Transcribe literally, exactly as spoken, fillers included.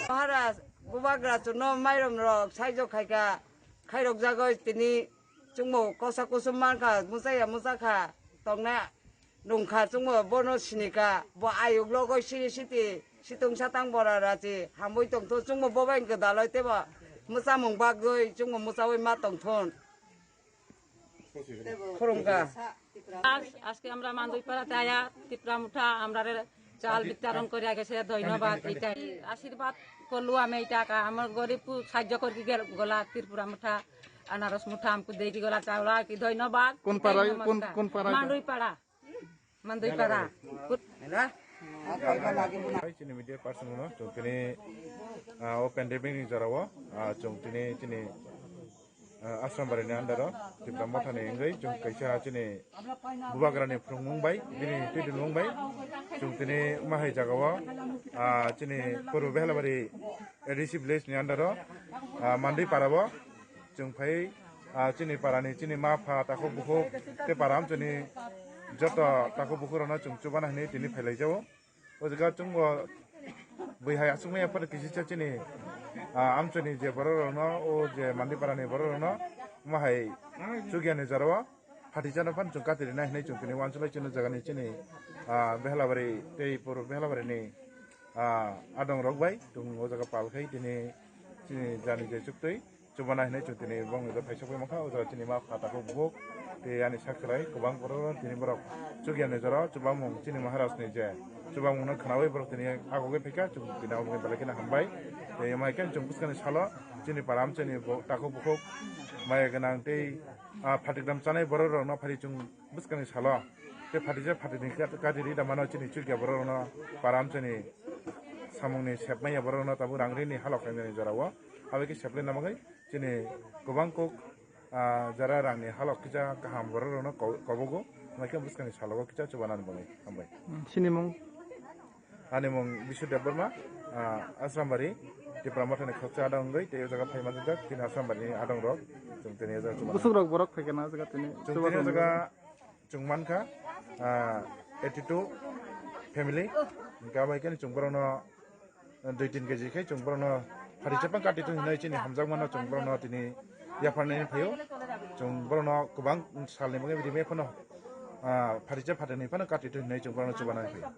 Maharaj, bubagra chuno mairum rok saijo khaika, khairok jagoi tini chungmo kosa kusum mankha, muchaya muchakha, tongna nungkha chungmo bono sinika, bo ayuk logoi siri siti, situng satang bora rachi, hamui tongthu chungmo bobai gwdaloi tebo, muchamung bagwi chungmo muchawi ma tongthun. Khurumkha. আজ আজকে আমরা মান্দুইপাড়াতে আয়া ত্রিপুরা মুঠা আমরারে চাল বিতরণ করিয়া গেছে, ধন্যবাদ। এটাই আশীর্বাদ করলু আমি, এই টাকা আমার গরিব সাহায্য করি গেল গলা ত্রিপুরা মুঠা, আনারস মুঠা আমকু দেই গলা চাউল আর কি, ধন্যবাদ। কোন পাড়ায়, কোন, কোন পাড়ায়? মান্দুইপাড়া। Mandui para. Hai, chini media person no, chwng tini, ah, o pandemic ni jora o, ah, chwng tini, chini, ah, Ashram Bari ni under o, Tipra Motha ni wngwi, chwng kaisa chini bubagra ni phrwngmung bai, bini twi dulmung bai, chwng tini mahai jaga o, ah, chini Purbo Behlabari A D C village ni under o, ah, Mandui para o, chwng phai, ah, chini para ni chini ma pha takhuk bukhuk tei para amchwni joto takhuk bukhuk rok no chwng chubana hinwi tini phai lai jago. O jaga chwng bo bui hai aswk maya phano kisi cha chini, ah, amchwni je borok rok no, o je Mandui para ni borok rok no ma hai chukya ni jora o. Phatisano phano chwng kati rina hinwi chwng tini uansuknai chini jagani chini, ah, Behlabari tei Purbo Behlabari ni, ah, adong rok bai chwng o jaga pal khai tini chini jani je chuktwi chubana hinwi chwng tini bongni do phaisa pai mankha o jaga chini ma pha takhuk bukhuk tei ani sak chwrai kwbang borok tini borok chukya ni jora chubamung chini Maharaj ni je chubamung no khwnawi borok tini agogwi phaikha chwng tini omo belai kheno hambai tei mai khe chwng bwskangni salo chini param chini bo takhuk bukhuk maya gwnang tei ah, phatikdam chanai borok rok no phari chwng bwskangni salo tei phatijak phatini kat-, katiri da mano chini chukya borok rok no param chini samung ni sep manya borok rok no tabuk rang rini halok khaimani jora o abai khe seplai na bagwi chini kwbang kok, ah, jara rang ni halok kisa kaham borok rok no ko-, kobogo mai khe bwskangni salo o kisa chubanani bagwi hambai. Hmm, chini mung? Ani mung Bisu Debbarma, ah, Asrambari, Tipra Mothani khoroksa adong wngwi, tei o jaga phai manjak, tini Asrambari ni adong rok, chwng tini o jaga chwng Bwswk rok borok phai khe na o jaga tini chwng chuba tini o rok jaga chwng mankha, ah, eighty two family, hwnkhe abo hai khe chwng borok no dui tin keji khe chwng borok no phari chapang kati thung hinwi chini hamjakma no chwng borok no tini yapharnani phaio, chwng borok no kwbang salni bagwi rimwi phano, ah, phari cha phatani phano kati thung hinwi chwng borok no chubanani phaio.